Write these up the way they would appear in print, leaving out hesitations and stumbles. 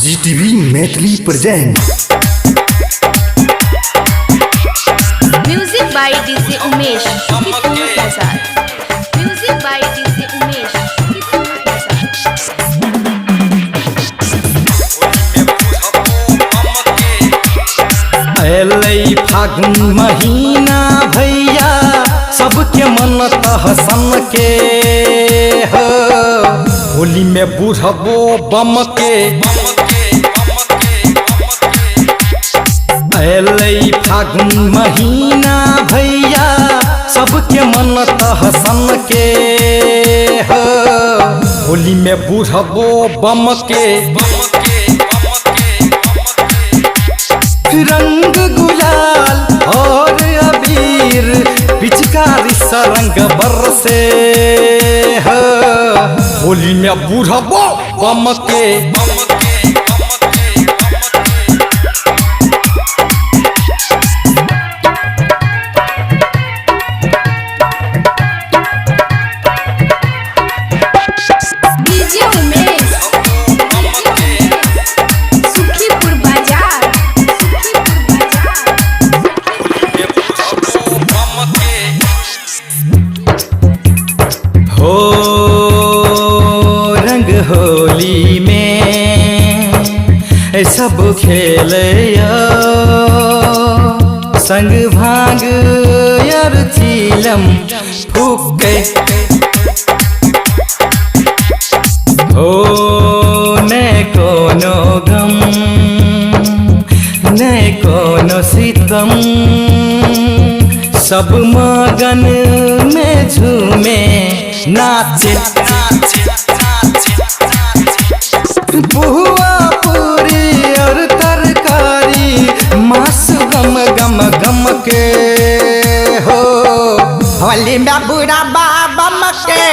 GTV Maithili present music by DJ Umesh Sukhipur Bazar. Music by DJ Umesh Sukhipur Bazar. अलै फागुन महीना भैया सबके मन तहसन के हो। होली में बुढ़बो बम के। अलै फागुन महीना भैया सबके मन तहसन के हो। होली में बुढ़बो बम के। रंग गुलाल और अबीर पिचकारी सरंग बरसे हो। होली में बुढ़बो बम के। डीजे उमेश सुखीपुर बाजार। सुखीपुर बाजार। हो रंग होली में सब खेल संग भांग यार चीलम फूके हो। ने कोनो गम ने कोनो सितम सब मगन में झूमे नाचे। पुआ पूरी और तरकारी मांस गम गम गम के हो। होली में बुरा बाबा मके।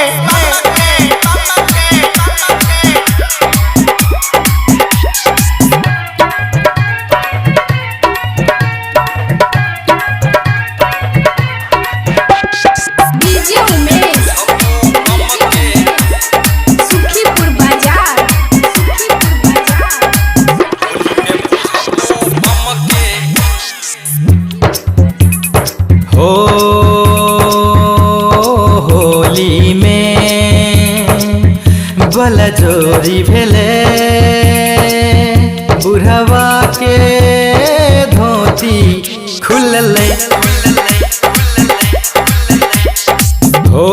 डीजे उमेश सुखीपुर बाजार। सुखीपुर बाजार। हो होली में बल जोरी भेले बुढ़वा के धोती खुलले हो।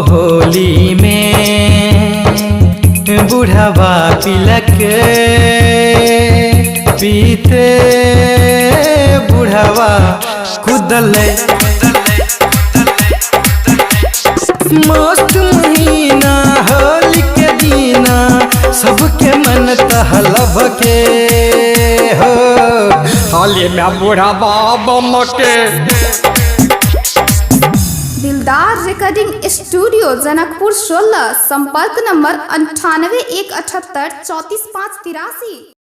होली में बुढ़वा तिलक पीते बुढ़वा कुदले। मस्त महीना होली के दीना सबके मन तहलब के हो। होली में बुढ़वा बम के। दिलदार रिकॉर्डिंग स्टूडियो जनकपुर 16। संपर्क नंबर 9817834583।